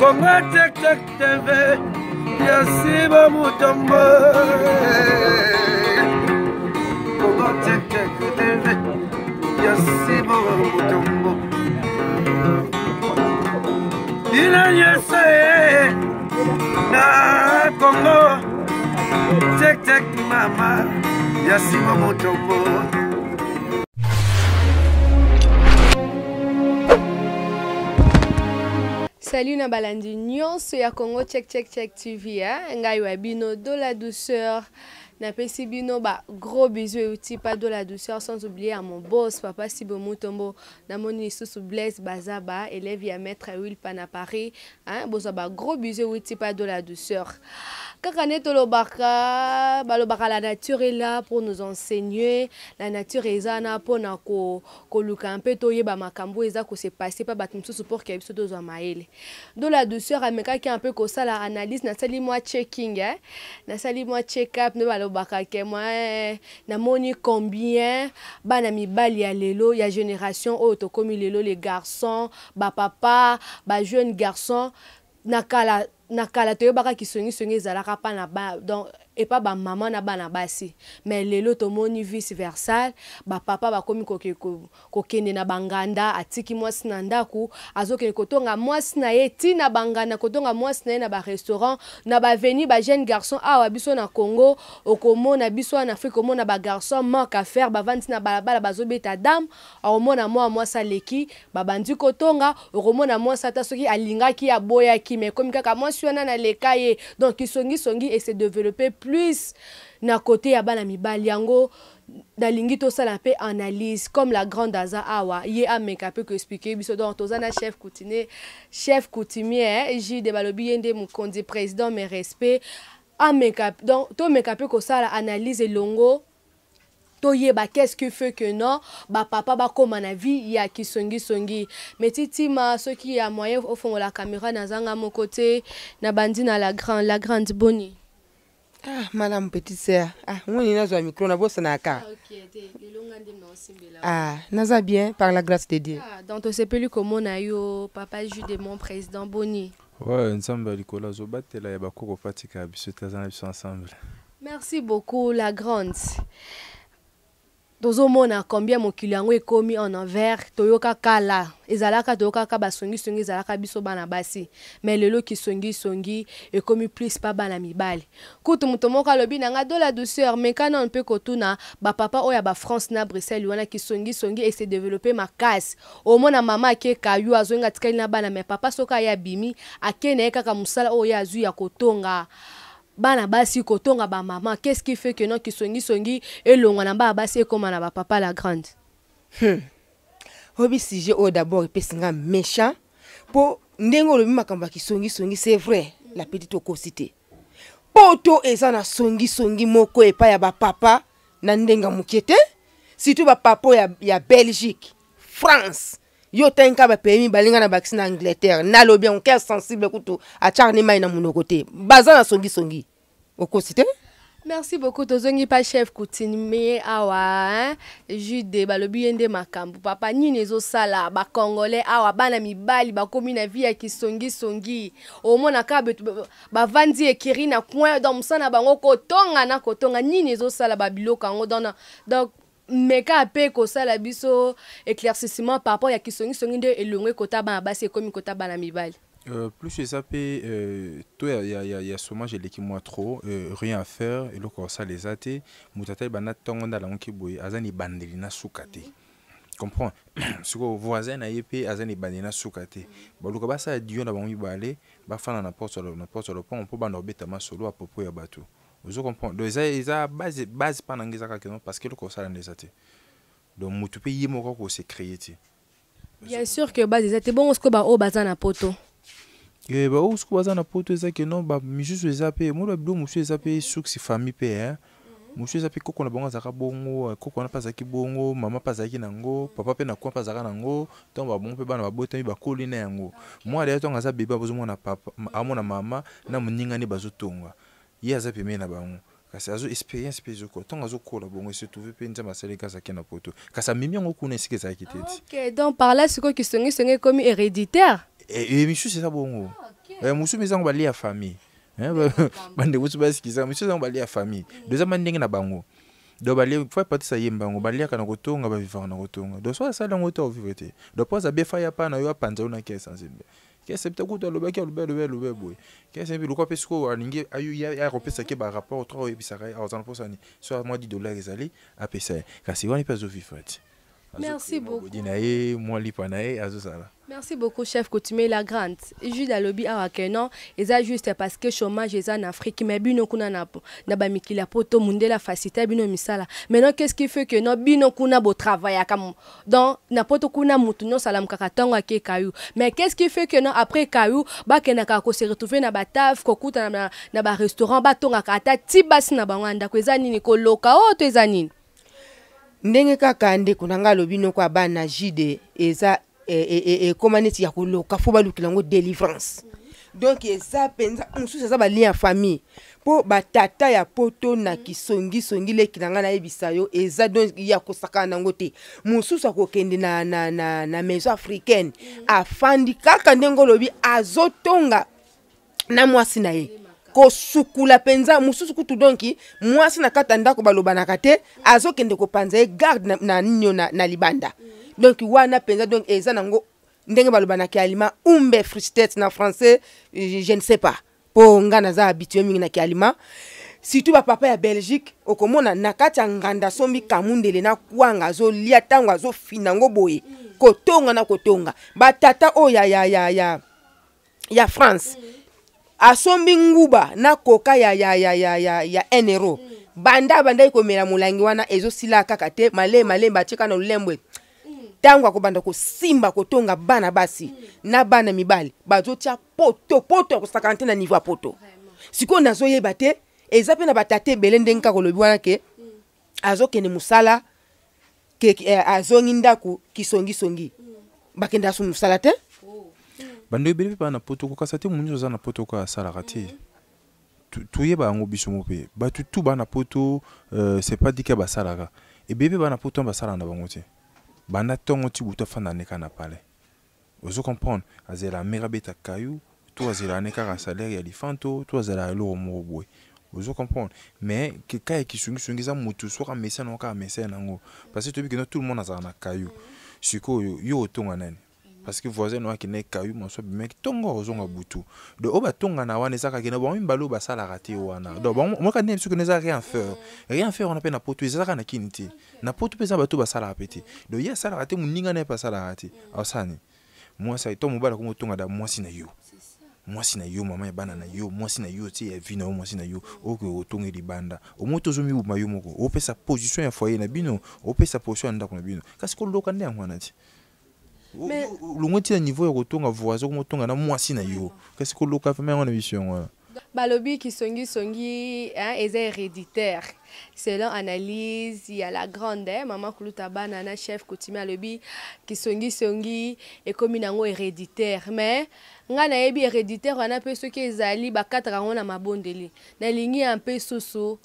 Congo Check Check TV ya Siba Mutombo. Congo Check Check TV ya Siba Mutombo. Bino nyonso ye na Congo Check Check mama ya Siba Mutombo. Salut na balandi nyonso ya Congo Check Check Check TV hein? Ngai wa bino de la douceur napesi bino ba gros bisous euti pa de la douceur sans oublier à mon boss papa Sibo Mutombo namoni lisusu Blaise Bazaba élève ya maître Will Pana Paris hein? Bozwa ba gros bisous euti pa de la douceur kaka nde tolobaka balobaka la nature est là pour nous enseigner la nature eza na mpona ko koluka mpe toyeba makambo eza ko se passer pa bato mosusu pour que biso tozwa mayele. Do la douceur amekaki un peu kosala analyse, nasali mwa checking, eh? Nasali mwa check up nde balobaka ke mwa eh, namoni combien bana mibali ya lelo ya génération oyo tokomi lelo, les garçons, ba papa, ba jeunes garçons na kala na kala toyebaka kisongisongi ezalaka pa na ba, donc epa ba mama na bana basi, mais lelo tomoni vice versa, ba papa bakomi kokende na banganda, atiki mwasi na ndako, azokende kotonga mwasi na ye ti na banganda, kotonga mwasi na ye na ba restaurant, na ba avenue, ba jeune garçon awa biso na Congo, okomona biso na Afrique, omona ba garçon manque à faire, bavandi na balabala bazobeta dame, okomona mwa mwasi aleki, babandi kotonga, okomona mwasi ata soki alingaki aboyaki, mais ekomi kaka mwasi wana naleka ye. Donc kisongisongi et se développer plus na côté ya bana mibali. Yango nalingi tosala mpe analyse comme la grande aza awa, ye ameka mpe koexpliquer biso. Donc toza na chef coutumier, chef coutumier Jude, balobi ye nde mokonzi, président, mes respect. Ameka donc tomeka mpe kosala analyse elongo, toyeba qu'est-ce qui fait que non bapapa bakóma na vie ya kisongisongi. Mais titima soki ya moyen ofongola caméra, nazanga moko te, na bandi na la grande, la grande, boni? Ah, malamu, petite sœur. Ah, ngoni nazwa micro nabosanaka. Ah, ok, te lelo nga nde naosimbela. Ah, naza bien par la grâce de Dieu. Ah, donc tosepeli komona yo, papa Jude, mon président, boni? Ouais, Nzambe ya likolo azobatela ya bakoko patika ya biso te, aza na biso ensemble. Merci beaucoup, la grande. Tozomona combien mokili yango ekomi en envers. Toyoka kala ezalaka, toyokaka basongisongi ezalaka biso bana basi, mais lelo kisongisongi ekomi plus pa bana mibali. Kutu moto moko alobi na nga de la douceur, mais kana mpe kotuna bapapa oyo ya bafrance na Bruxelles wana, kisongisongi ese développe makasi. Omona mama ake kayu, azongi, atikali na bana, mais papa soki aye abimi, ake na ye kaka mosala oyo ye azwi ya kotonga bana basi, kotonga bamama. Qu'est-ce qui fait que non kisongisongi elongwa na bana basi ekóma na bapapa, la grande? Oyebi, sujet oyo d'abord epesi nga méchant, mpo ndenge olobi makambo ya kisongisongi, c'est vrai, la petite, okosi te. Poto eza na songisongi moko epai ya bapapa na ndenge ya moke te, surtout bapapa oyo ya Belgique, France. Yo otangi kaka bapays mibale, ngai na bakisi na Angleterre. Nalobi yango, cœur sensible kutu atiaka ne mai na monoko te. Baza na songisongi, okosi te. Merci beaucoup. Tozongi pa chef coutumier awa, hein? Jude, balobi ye nde makambo. Papa, nini ezosala bacongolais awa, bana mibali bakomi na vie ya kisongisongi? Omona kaka bavandi ekiri na coin, donc mosala na bango kotonga na kotonga. Nini ezosala babiloko yango? Donc meka mpe kosala biso éclaircissement par rapport ya kisongisongi nde elongo ekota bana basi, ekomi kota bana mibali. Plus eza mpe to ya chômage eleki mwa trop, rien à faire, eloko kosala eza te. Moto ata ebanda ntongo nde alangoki boye, aza na ebandeli na suka te, comprend? Sikoyo voisin na ye mpe aza na ebandeli na suka te, baluka basala dio na bango mibale, bafanda na porte ya lopango mpo banda kobeta masolo à propos ya bato, ozo comprendre? Donc eza base mpa na ngai eza kaka non, parce que eloko kosala nde eza te, donc motu mpe ye moko akose créer te. Bien sûr que base eza te. Bongo sikoyo baoyo baza na poto? Baoyo sikoyo baza na poto, eza ke non, misusu eza mpe moni babilo mosusu eza mpe source famille mpe, hein. Mosusu eza mpe koko na bango azalaka bongo, koko wana mpe azalaki bongo, mama mpe azalaki nango, papa mpe na coin mpe azalaka nango. Ntango babongo mpe bana babotami, bakoli na yango. Mwana deya ntango aza bebe, azomona papa, amona mama na moninga nde bazotonga, ye aza pembeni na bango, kasi azo expérience mpe ezokola. Ntango azokola bongo, se trouve mpe Nzambe asalaki azalaki na poto, kasi amemi yango kuna esika ezalaki te ti. Ok, donc par là sikoyo kisongisongi ekomi héréditaire. Misusu eza bongo. Ok. Eh, mosusu mpe ezango balia famille. Eh, bandeko mosusu basikisa mosusu ezango balia famille. Donc eza ma ndenge na bango. Donc balia fa patisa yemba yango baliaka na kotonga, bavivaka na kotonga. Donc so asali yango te, ovivre te. Donc mpo aza be fa ya pa na yo, apanza yo na kese nzembe kese mpe kutu alobaki, alobi, alobi, alobi boye kese mpe lokwa mpe sikoyo alingi akopesaki barapport to oyebisaka ye azana mposani so mwa 10 $ ezali apesa ye, kasi wana mpe azovivre te. Merci beaucoup. Na ye mwa lipa na ye azozala. Merci beaucoup, chef coutumier la grande. Jude alobi awa que non, eza juste parce que chômage eza en Afrique, mais bino kuna na ba mikili ya poto, mundela facilité bino misala. Maintenant, qu'est-ce qui fait que non, bino kuna bo travailler comme donc na poto kuna mutu nyonso alamukaka ntongo ake kayu? Mais qu'est-ce qui fait que non, après kayu bakendaka ko se retrouver na bataf, kokuta na ba restaurant, batongaka ata ti basi na bango ya ndako? Eza nini? Koloka oyo to eza nini? Ndenge kaka ndeko na ngai alobi, noko ya bana Jide, eza ekóma neti ya koloka, fo balukela yango délivrance. Donc eza mpenza mosusu eza balien ya famille, mpo batata ya poto na kisongisongi, leki na ngai, nayebisa yo, eza donc ya kosakana nango te. Mosusu akokende na maison africaine, afandi kaka ndenge olobi, azotonga na mwasi na ye, kosukula mpenza. Mosusu kutu, donc mwasi na kati ya ndako balobanaka te, azokende kopanza ye garde na nini na libanda. Donc wana mpenza, donc eza nango ndenge balobanaka alima unbefristet na français, je ne sais pas, mpo nga naza habitué mingi na kialima. Surtout bapapa ya Belgique, okomona na kati ya nganda asombi kamundele na kwanga, azolia ntango azofina yango boye, kotonga na kotonga. Batata oyo ya France, asombi nguba na koka ya 1 euro, banda abandaki komela molangi wana, ezosila kaka te, malembe malembe atieka na lolembwe. Ntango akobanda kosimba kotonga, bana basi na bana mibali bazotia poto poto ya kosakana te na niveau ya poto. Sikoyo nazoyeba te, eza mpe na batata ebele ndenge kaka olobi wana ke azokende mosala ke azongi ndako kisongisongi, bakendaka so mosala te. Bando ebele mpe baa na poto, kokasa te. Moto nyonso aza na poto kaka asalaka te. Toyeba yango biso mo mpe bato tu baa na poto, c'est pas dit ke basalaka. Ebele mpe baa na poto wana basalaka na bango te. Banda ntongo ti butu afanda ne kaka na palais, ozo comprendre, azela mare abeta kayu to azela ne kaka salaire ya lifanto to azela eloko moko boye, ozo comprendre. Mais ka ya kisongisongi eza motu soki amesa nango kaka amesa nango, parce que toyebi keno tout le monde azala na kayu. Sikoyo yo otonga nani? Parce que voisin no akende kayu maso, abimaki ntongo, ozonga butu. Donc oyo batonga na wana eza kaka na bango mibale oyo basalaka te wana. Donc bango moka ndenge soki eza rien faire, rien faire wana mpe na poto eza kaka na kini te. Na poto mpe eza bato basalaka mpe te. Donc ye asalaka te, moninga na ye mpe asalaka te. Asala mwasi to mobali akomi otonga da mwasi na yo, mwasi na yo, mama ya bana na yo, mwasi na yo tie ya vie na yo, mwasi na yo okoki kotonga libanda. Omoi tozomibuma yo moko, opesa position ya foyer na bino, opesa position ya ndako na bino, kasi koloka nde yango wana ti longwe ntina niveau ya kotonga voisin, komotonga na mwasi na yo, kasi koloka vraiment yango na biso yango wana. Balobi kisongisongi, hein, eza héréditaire selon analyse ya la grande, hein, mama kuluta bana na chef coutumier. Alobi kisongisongi ekomi nango héréditaire, mais ngai nayebi héréditaire wana mpe soki ezali bakataka yango na mabondeli. Nalingi ya mpe susu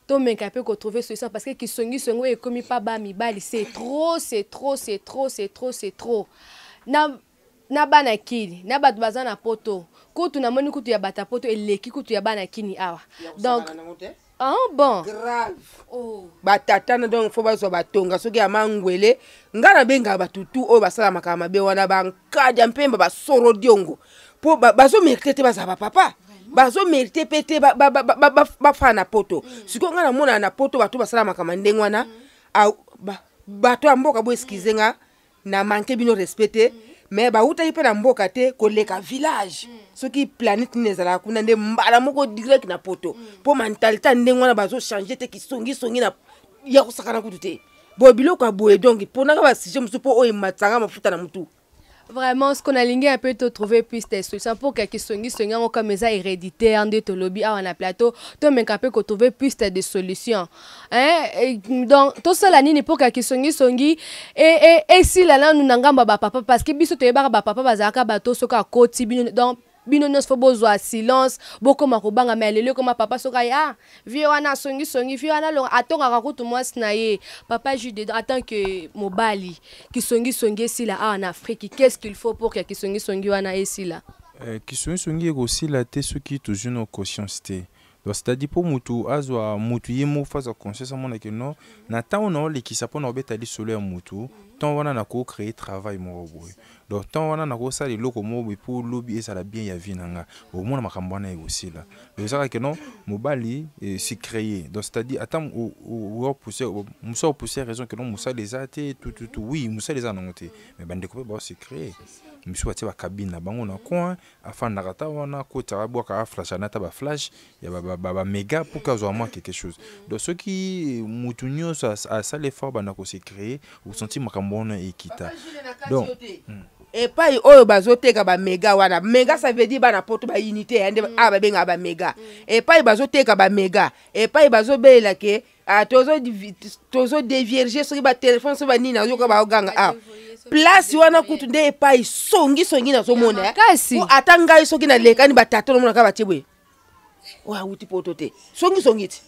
tomeka mpe kotrouver solution, parce que kisongisongi oyo ekomi pa bamibali, c'est trop, c'est trop, c'est trop, c'est trop, c'est trop na bana kini na bato baza na poto. Kutu namoni kutu ya bato ya poto eleki kutu ya bana kini awa. Donc ah bon. Grave. Oh. Batata na donc fo bazwa batonga soki ya mangwele. Ngai nabengaka batutu oyo basalamaka mabe wana bankadi ya mpemba, basoro diongo, mpo bazomérite te bazala bapapa, bazomérite mpe te bafana na poto. Sikoyo ngai namonana na poto bato basalamaka ndenge wana, bato ya mboka bo excuser nga na manque bino respect te, mais bautaki mpe na mboka te koleka village. Soki planète nini ezalaka kuna nde mbala moko direct na poto, mpo mentalité ya ndenge wana bazochange te. Kisongisongi na ya kosakana kutu te boye, biloko ya boye. Donc mponaka basujet mosusu mpo oyo ematisanga mafuta na mutu. Vraiment, ce qu'on a lingi un peu to trouver piste solution pour que kisongisongi yango comme eza héréditaire nde tolobi awa na plateau, tomeka mpe kotrouver piste de solution, hein? Donc tosala nini pour que kisongisongi esila nanu na ngambo ya bapapa? Parce que biso toyebaka bapapa bazalaka bato soki akoti bino, donc bino nyonso fo bozwa silence, bokóma kobanga. Mais lelo ekóma papa soki aye, ah, vie wana asongisongi, vie wana alonga atongaka kutu mwasi na ye. Papa Jude, en tant que mobali, kisongisongi esila awa na Afrique, qu'est ce qu'il faut pour que kisongisongi wana esila? Kisongisongi ekosila te soki tozwi no conscience te. Donc c'est-à-dire mpo mutu azwa, mutu ye moko azwa conscience, amona ke non, na ntango na olekisa mpo na kobeta lisolo ya mutu, ntango wana nako créer travail moko boye, donc ntango wana nakosala eloko moko boye mpo lobi ezala bien ya vie na nga, omona makambo wana ekosila. Donc ezalaka ke non, mobali se créer. Donc c'est-à-dire ata opousser mosu, apousser raison ke non, mosala eza te, tututu. Oui, mosala eza nango te, mais bandeko mpe bao se créer. Misu batie bacabine na bango na coin, afandaka ata wana, akotaka, abwaka, aflash ana ata baflash ya baméga pour que azwa mwa quelque chose. Donc soki mutu nyonso asala effort, banda kose créer, osentir makambo wana ekita. Donc epai oyo bazoteka baméga wana, méga ça veut dire bana poto baunité ya nde awa babengaka baméga. Epai bazoteka baméga, epai bazobelela ke tozodévierger soki batéléphone, soki banini, nazoyoka baoganga awa. Place wana kutu nde epai songisongi nazomona. Makasi. Po ata ngai soki nalekani, batata nomonaka batie boye, oyo awuti poto te, songisongi ti.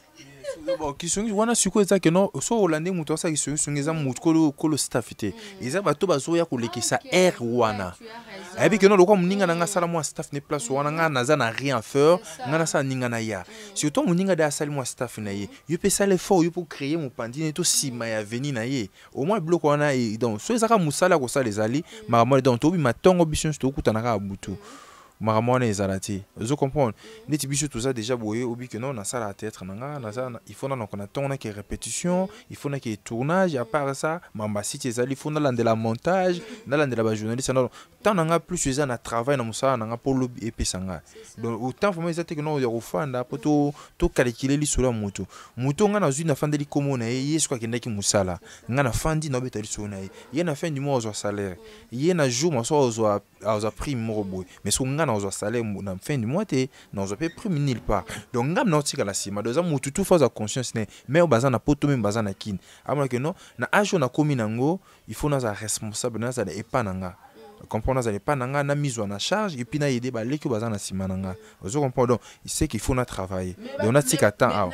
Bon, kisongi wana sikoyo eza ke non, so olandi moto asala kisongisongi, eza motu kolo staff te, eza bato bazoya kolekisa aire wana. Ayebi ke non, lokwa moninga na nga asala mwa staff ne place wana, nga naza na rien à faire, nga nasala ninga na ya. Surtout moninga de asali mwa staff na ye, yo mpe sala effort yo mpo créer mopandi ne to nsima ya veni na ye au moins biloko wana. Donc so ezaka mosala ya kosala, ezali makambo wana. Donc tobima ntongo, biso nyonso tokutana kaka butu, makambo wana ezala te. Ozo comprendre neti biso toza déjà boye, obi ke non, nasala théâtre na nga, naza il faut nanoko na ntongo nake répétition, il faut nake tournage, à part ça makambo asiti ezali, il faut nalandela montage, nalandela bajournaliste. Non, temps na nga plus eza na travail, na mosala na nga mpo lobi epesa nga. Donc autant vraiment eza te ke non, ya kofanda mpo tocalculer lisolo ya moto. Moto nga nazwi, nafandeli komo na ye, ye soki akendaki mosala, nga nafandi naobeta lisolo na ye. Ye na fin du mois azwa salaire, ye na jour moso azwa prime moko boye, mais soki nga nazwa salaire na fin du mois te, nazwa mpe prime nulle part. Donc nga naotikala nsima. Donc eza motu tu faut azwa conscience ne mais oyo baza na poto, meme baza na kini, amona ke non, na age oyo nakomi nango, il faut nazala responsable, nazala epa na nga, comprendre, nazala epa na nga, namizwa na charge et puis nayede baleki oyo baza na nsima na nga. Ozo comprendre? Donc c'est qu'il faut na travailler, donc natika temps awa.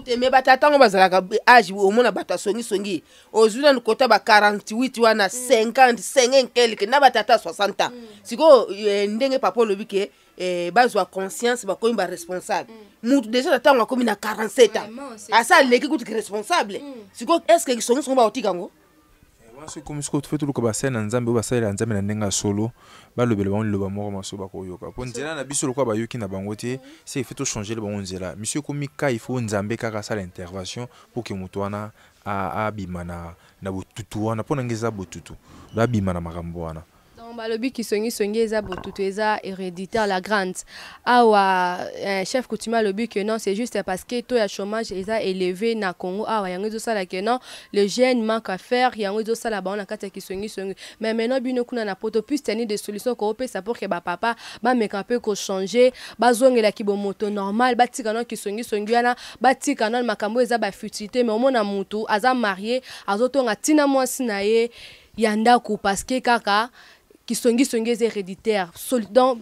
Te, me batata yango bazalaka age, omona bato asongisongi, ozwi nanu kota ba 48 wana, 50, 50 quelque, na batata 60 ans. Sikoyo ndenge papa olobi ke bazwa conscience, bakomi baresponsable. Mutu déjà na ntango akomi na 47 ans, asa aleki kutuki responsable. Sikoyo est ce que songisongi bakotika yango? Soki komi sikoyo, faut toluka basali na Nzambe oyo basalela Nzambe na ndenge ya solo, balobela bango liloba moko maso bakoyoka, mpo nzela na biso lokola bayoki na bango te, se il faut tochanger bango nzela. Miso ekomi ka, il faut Nzambe kaka asala intervention pour ke moto wana abima na botutu wana. Mpo na nge eza botutu, abima na makambo wana. Donc balobi kisongisongi eza botutu, eza héréditaire. La grande awa, chef coutumier alobi que non, c'est juste parce que taux ya chômage eza élevé na Congo awa, yango ezosala que non, le jeune manque à faire, yango ezosala bango na kati ya kisongisongi. Mais maintenant bino kuna na poto, plus tani de solution koopesa pour que bapapa bameka mpe kochanger, bazongelaki bomoto normal, batika nano kisongisongi wana, batika nano makambo eza bafutilité. Mais omona mutu aza marié, azotonga ntina mwasi na ye ya ndako parce que kaka kisongisongi eza héréditaire. Donc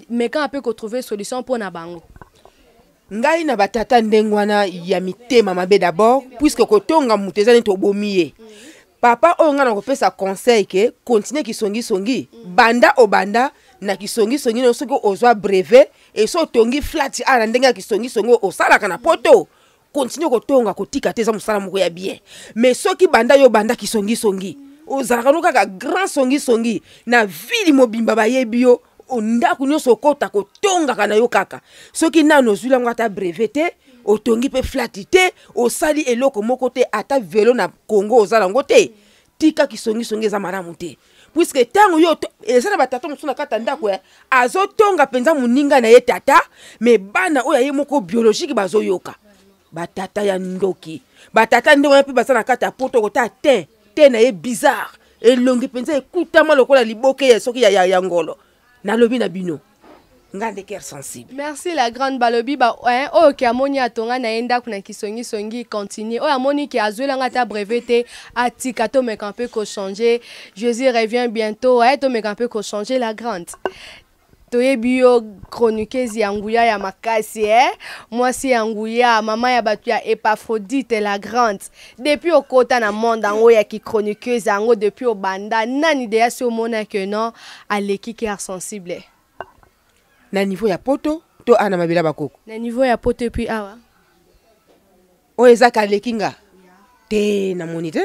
meka mpe kotrouver solution mpo na bango. Ngai na batata ndenge wana ya mitema mabe d'abord, puisque kotonga moto eza neti obomi ye. Papa oyo, ngai na kopesa conseil ke continue kisongisongi, banda obanda na kisongisongi no. Soki ozwa brevet e so otongi flat awa na ndenge ya kisongisongi osalaka na poto, continue kotonga, kotika te, eza mosala moko ya bien. Mais soki banda yo banda kisongisongi, ozalaka no kaka grand songisongi na ville mobimba, bayebi yo, ndako nyonso okota kotongaka na yo kaka. Soki nano ozwi yango ata brevet te, otongi mpe flat te, osali eloko moko te, ata velo na Congo oza nango te, tika kisongisongi, eza malamu te. Puisque ntango yo eza na batata mosusu na kati ya ndako ya azotonga mpenza moninga na ye tata, me bana oyo aye moko biologique bazoyoka. Batata ya ndoki, batata ndenge wana mpe baza na kati ya poto. Kota te te na ye bizarre, elongi mpenza ekutama lokola liboke ya soki ya ngolo. Nalobi na bino, nga nde cœur sensible. Merci la grande. Balobi ba oyo ke amoni atonga na ye ndako na kisongisongi, continue. Oyo amoni ke azwelanga ata brevet te, atika. Tomeka mpe kochanger, Jésus revient bientôt. Tomeka mpe kochanger. La grande. Toyebi yo chroniqueuse ya nguya ya makasi, eh? Mwasi ya nguya, mama ya bato ya Epaphrodite la grande. Depuis okota na monde yango ya ki chroniqueuse yango, depuis obanda, nani deya si omona que non aleki cœur sensible? Na niveau ya poto to ana mabela bakoko? Na niveau ya poto et puis awa. Oyo ezaka aleki nga te, namoni te,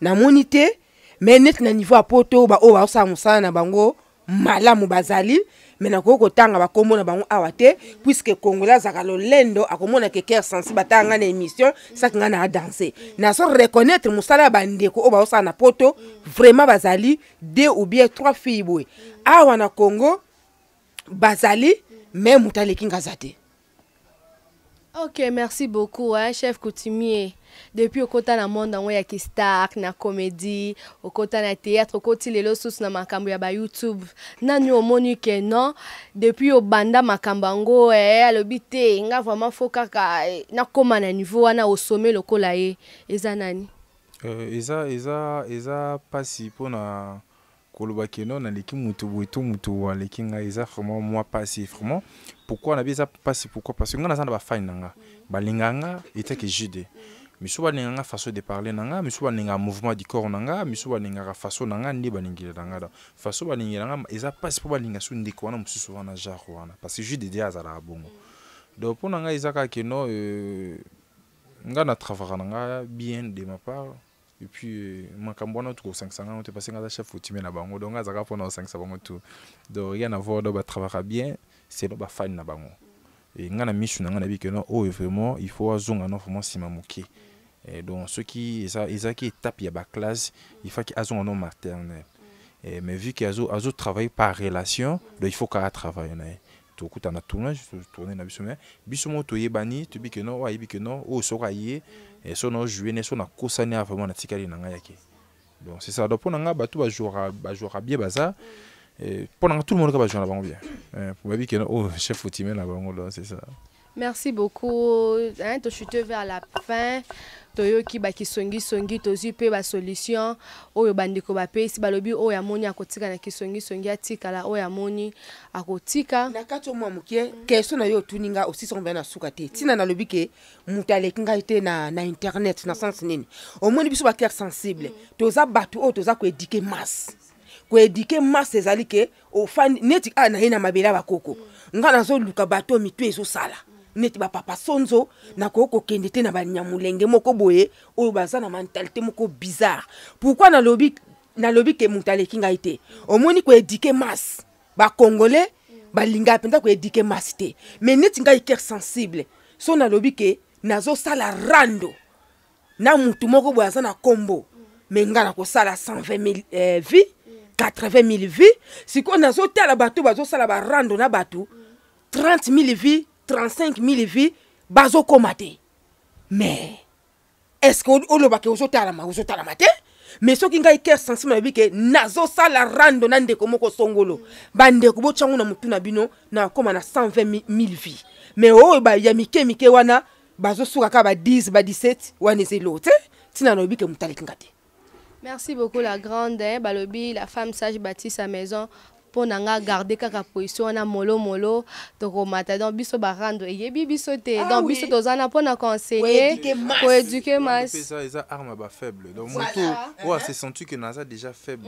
namoni te. Mais neti na niveau ya poto, baoyo baosala mosala na bango malamu bazali, mais nakoki kotanga bakombo na bango awa te, puisque Congolais azalaka lolendo, akomona ke cœur sensible atanga ngai na émission saki ngai na adanse. Nazo reconnaître mosala ya bandeko oyo baosala na poto, vraiment bazali deux ou bien trois filles boye. Awa na Congo bazali, mais moto aleki nga aza te. Ok, merci beaucoup, hein, chef coutumier. Depuis okota na monde yango ya kistar, na comédie, okota na théâtre, okoti lelo susu na makambo ya ba YouTube. Nani omoni ke non, depuis obanda makambo yango, eh, alobi te, nga vraiment faut kaka eh, nakóma na niveau wana au sommet lokola ye. Eza nani? Eza mpasi mpona koloba ke non, naleki mutu boye to mutu aleki ngai. Eza vraiment mwa mpasi, vraiment. Pourquoi nabi eza mpasi? Pourquoi? Parce que ngai naza na bafani na nga, balingaka nga etake jude misu, balingaka nga façon de parler na nga, misu balingaka mouvement du corps na nga, misu balingaka façon na nga nde balingela nga. Donc façon balingela nga eza mpasi mpo balinga so ndeko wana mosusu wana, genre wana, parce que jude de azalaka bongo. Donc mpo na ngai eza kaka ke non, nga na travaillaka na nga bien de ma part. Et puis makambo wana tokosangisa ngango te, parce que nga aza chef coutumier na bango, donc nga azalaka mpona kosangisa bango tout. Donc rien à voir. Donc batravaillaka bien selon bafani na bango. E nga na misu na nga nayebi ke non, oyo vraiment il faut azonga no vraiment nsima moke. Et donc soki ezalaki étape ya baclasse, il faut azonga no maternelle. Et mais vu que azo travailler par relation, donc il faut kaka travailler na ye. Tokuta na tournage, tourne na biso, mais biso moko toyebani, toyebi ke non, oyo ayebi ke non, oyo soki aye so na ojoue ne so nakosani a vraiment natikali na ngai yake. Donc c'est ça. Donc mpo na ngai bato bajouaka bien baza. Mpo na ngai tout le monde ka bajoue na bango bien, bayebi ke non, oyo chef coutumier na bango. Donc c'est ça. Merci beaucoup. Hein, tochute vers la fin. Toyoki bakisongisongi, tozwi mpe basolution oyo bandeko bapesi. Balobi oyo amoni akotika na kisongisongi atikala, oyo amoni akotika. Na kati omwa moke, question na yo otuni nga osisi ngo na suka te. Ntina nalobi ke moto aleki ngai te na internet na sens nini? Omoni biso bacœur sensible, toza bato oyo toza koéduquer masse. Koéduquer masse ezali ke ofandi neti a na ye na mabele ya bakoko. Nga nazoluka bato oyo mitu ezosala neti bapapa sonzo. Nakoki kokende te na banyamulenge moko boye oyo baza na mentalité moko bizarre. Pourquoi nalobi ke moto aleki ngai te? Omoni, koéduquer masse, Bacongolais balingaka mpenza koéduquer masse te. Mais neti ngai cœur sensible, so nalobi ke nazosala rando na mutu moko boye aza na nkombo, mais ngai nakosala 120 000 vues, 80 000 vues. Sikoyo nazotala bato bazosala barando na bato 30 000 vues, 35 000 vues, bazokóma te. Mais est ce que olobaka ozotalama? Ozotalama te. Mais soki ngai cœur sensible nalobi ke nazosala rando na ndeko moko songolo, bandeko botyango na motu na bino, nakóma na 120 000 vues. Mais oyo ya mike mike wana bazosuka kaka ba 10, ba 17, wana eza eloko te. Ntina nalobi ke moto aleki nga te. Merci beaucoup la grande, hein. Balobi la femme sage bâtit sa maison. Mpo na nga garde kaka position wana molo molo tokomata. Donc biso barando eyebi biso te. Donc biso toza na mpo na koenseigner, koéduquer masse. Eza arme ya bafaible. Donc moto oyo ase senti ke naza déjà faible,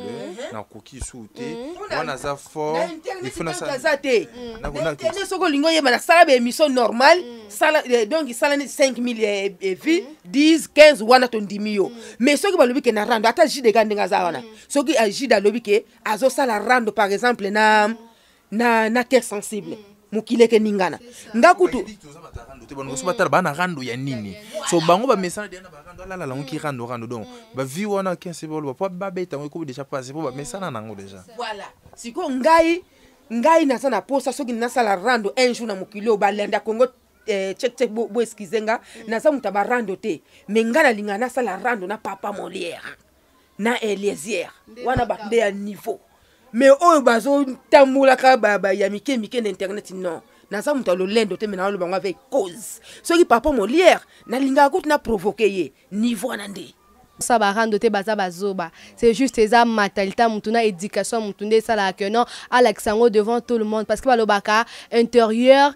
nakoki su te, wana aza fort. Il faut aza te. Soki olingi oyeba, nasala baémission normale, sala donc sala neti 5000 vues, 10, 15, wana tondimi yo. Mais soki balobi ke na rando, ata jide ka ndenge aza wana, soki jide alobi ke azosala rando par exemple na cœur sensible, mokili eke ningana. Nga kutu te batala baa na rando ya nini, so bango bamesana deya na barando, alala nango ki rando rando. Donc bavi wana 15 baloba po babeta yango ekomi déjà passé, po bamesana nango déjà. Voilà. Sikoyo ngai naza na posa soki nasala rando un jour na mokili oyo balanda Congo check check, bo excuse nga, naza moto ya barando te, mais ngai nalingaka nasala rando na papa Molière na Eliezier, wana bato nde ya niveau. Mais oyo bazotambolaka ya mike mike na internet, non, naza moto ya lolendo te. Mais naoloba yango avec cause. Soki papa Molière, nalingaka kutu na provoquer ye, niveau wana nde. Sa barando te, baza bazoba. C'est juste eza mentalité mutu na éducation mutu nde esalaka que non, alakisa yango devant tout le monde, parce que balobaka intérieur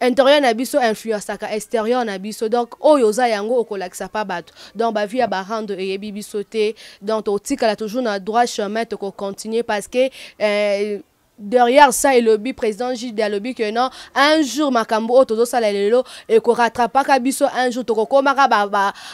na biso influençaka extérieur na biso. Donc oyo oza yango, okolakisa pa bato. Donc bavie ya barando eyebi biso te. Donc totikala toujours na droit chemin, tokocontinue, parce que derrière ça, elobi président Jude, alobi que non, un jour makambo oyo tozosala lelo ekorattrapaka biso. Un jour tokokomaka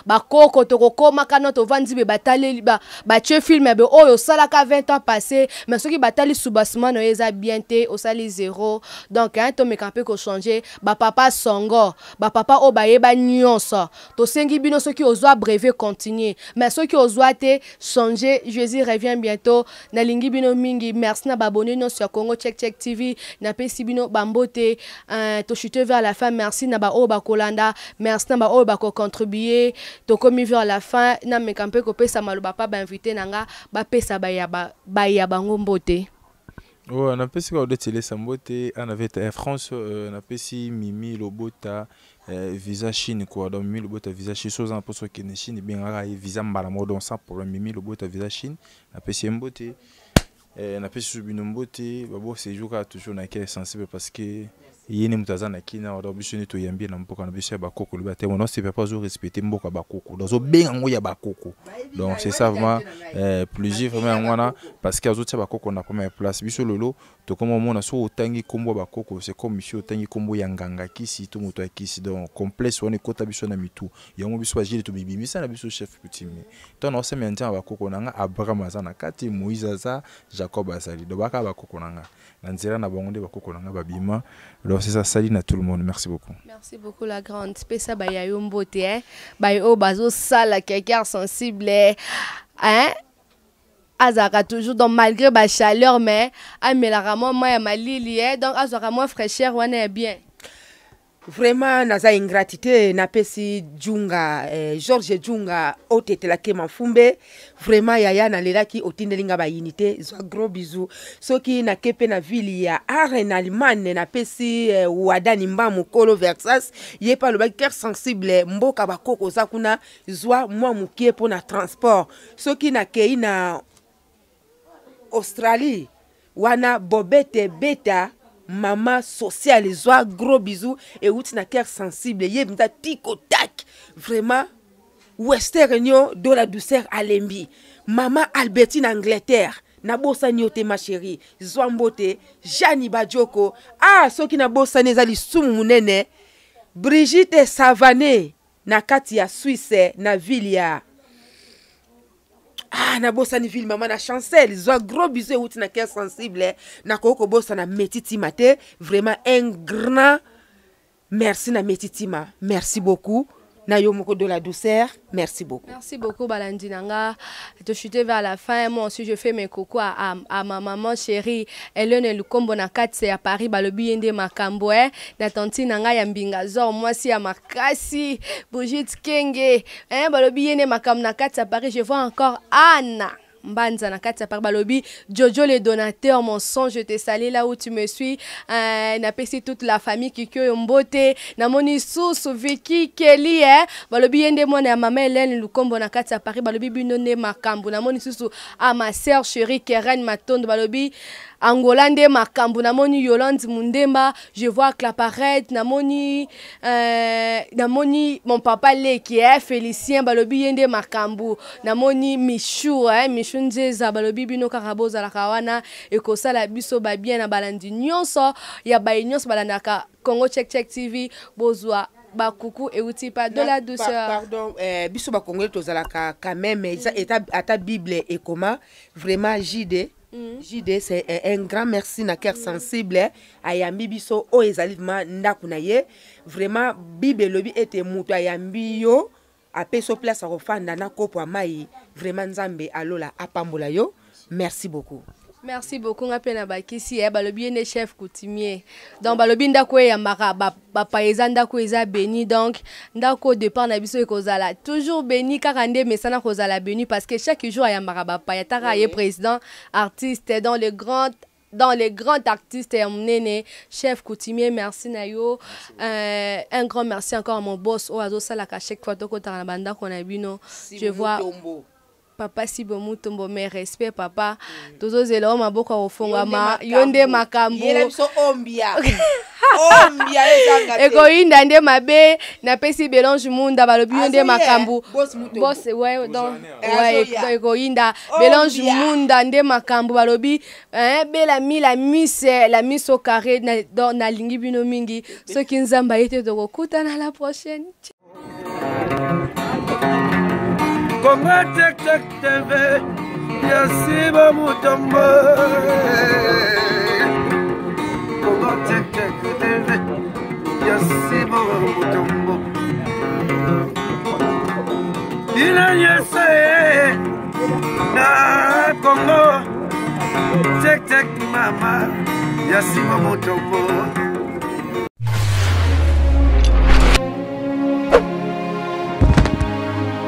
bakoko, tokokomaka no tovandi be, bataleli, batie film be oyo osalaka 20 ans passé. Mais soki batali soubassement na yo eza bien te, osali zéro. Donc hein, tomeka mpe kochanger. Bapapa songo, bapapa oyo bayeba nyonso, tosengi bino, soki ozwa brevet, continue, mais soki ozwa te, changer. Jésus revient bientôt. Nalingi bino mingi. Merci na baabonnés nyonso ya Congo Check Check TV. Napesi bino bambote. Tochute vers la fin. Merci na baoyo bakolanda, merci na baoyo bakocontribue. Tokomi vers la fin. Nameka mpe kopesa maloba pa bainvité na nga, bapesa baya bango mbote. Ouais, napesi kaka Odette Elesa mbote, ana veta Air France, napesi Mimi Lobota, visa Chine quoi. Donc Mimi Lobota visa Chine, so oza na mposa okende Chine, ebengaka ye visa mbala moko, donc sans problème. Mimi Lobota visa Chine, napesi ye mbote. Napesi su bino mbote. Babo séjour kaka toujours na cœur sensible, parce que ye nde moto aza na kina. Donc biso nde toyambi na mboka na biso ya bakoko. Loba te, mono sepe po azorespecte mboka ya bakoko, donc azobenga yango ya bakoko. Donc c'est ça vraiment, plaisir vraiment yango wana, parce que azotia bakoko na première place. Biso lelo tokoma omona, soki otangi nkombo ya bakoko, c'est comme si otangi nkombo ya nganga kisi to moto ya kisi. Donc complexe wana ekota biso na mitu yango. Biso bagile tomibimisa na biso chef coutumier. Ntango naosemela nzambe ya bakoko na nga, Abraham aza na kati, Moïse aza, Jacob azali, donc baka bakoko na nga na nzela na bango nde bakoko na nga babima. Donc c'est ça. Salut na tout le monde, merci beaucoup. Merci beaucoup la grande. Pesa baya yo mbote, hein, baye oyo bazosala cœur sensible, hein. Azalaka toujours, donc malgré bachaleur, mais amelaka mwa mai ya malili, eh? Donc azwaka mwa fraîcheur wana ya bien. Vraiment naza ingratité. Napesi Junga, George Junga otetelaki mafumbe. Vraiment yaya, nalelaki, otindeli nga bayini te. Zwa gros bisou. Soki nake mpe na ville ya Aachen, Allemagne, napesi Wadani Mba mokolo Versas. Ye mpe alobaki cœur sensible, mboka bakoko oza kuna, zwa mwa mokie mpo na transport. Soki nakei na Australie wana, Bobete Beta, mama sociale, zwa gros bisou euti na cœur sensible. Ye mpenza tiko tak, vraiment Western Union de la douceur alembi. Mama Albertine, Angleterre, nabosani yo te, ma chérie, zwa mbote. Jani Badioko, ah, soki nabosani eza lisumu monene. Brigitte Savane na kati ya Suisse, na ville ya, ah, nabosani ville, mama na Chancel, zwa gros bisou euti na cœur sensible. Nakoki kobosana Meti Tima te. Vraiment un grand merci na Meti Tima, merci beaucoup na yo moko de la douceur, merci beaucoup. Merci beaucoup balandi na nga. Tochute vers la fin. Moi aussi, je fais mes coucou à ma maman chérie Hélène Lukombo na kati ya Paris, balobi ye nde makambo, eh? Na tantine na ngai ya Mbinga Zor, mwasi ya makasi, Brigitte Kenge, eh? Balobi ye nde makambo na kati ya Paris. Je vois encore Anna Mbanza na kati ya Paris, balobi Jojo le donateur, mon son, je te salue là où tu me suis. Napesi toute la famille Kikioyo mbote. Namoni susu Vicky Kelly, eh? Balobi ye nde mwana ya mama Hélène Lukombo na kati ya Paris, balobi bino nde makambo. Namoni susu a ma sœur chérie Keren Matondo, balobi Angola nde makambo. Namoni Yolande Mundemba, je vois Claparet, namoni mon papa leki, eh, Félicien, balobi ye nde makambo. Namoni Michou, eh, Michou Nzeza, balobi bino kaka bozalaka wana, ekosala biso babien. Na balandi nyonso ya baye nyonso balandaka Congo Check Check TV, bozwa bakuku euti pa de la douceur. Pardon, biso bakongoli tozalaka quand même ata Bible ekoma. Vraiment JD, JD, c'est un grand merci na cœur sensible. Ayambi biso oyo ezali vraiment ndako na ye. Vraiment Bible elobi ete moto ayambi yo, apesi yo place ya kofanda na kopo ya mai. Vraiment Nzambe alola apambola yo, merci beaucoup. Merci beaucoup. Nga mpe na bakisi ye, balobi ye nde chef coutumier. Donc balobi ndako eyambaka bapaya eza ndako eza béni. Donc ndako au départ na biso ekozala toujours béni, kaka nde mesana kozala béni, parce que chaque jour ayambaka bapaya. Taka ye président artiste dans le grand Dans les grands artistes ya monene, chef coutumier, merci na yo. Un grand merci encore à mon boss oyo azosalaka chaque fois tokotaka na bandako na bino. Je vois papa Sibo Mutombo, mes respect papa. Tozozela o maboko ya kofongwama, yo nde makambo. Yela biso ombia. Ombia ezanga te. Ekoyinda nde mabe. Napesi Belange Munda, balobi yo nde Azoya, makambo. Boss Mutombo. Boss, ouais, donc, Eh, ouais, azoya. ekoyinda. Ombia. Belange Munda nde makambo, balobi, hein, bela mi la miss, la miss au carré, na, donc nalingi bino mingi. Soki Nzambe aye te, tokokutana la prochaine. Congo Check Check TV, Yasiba Mutombo. Congo Check Check TV, Yasiba Mutombo. Ina nyese na Congo Check Check mama, Yasiba Mutombo.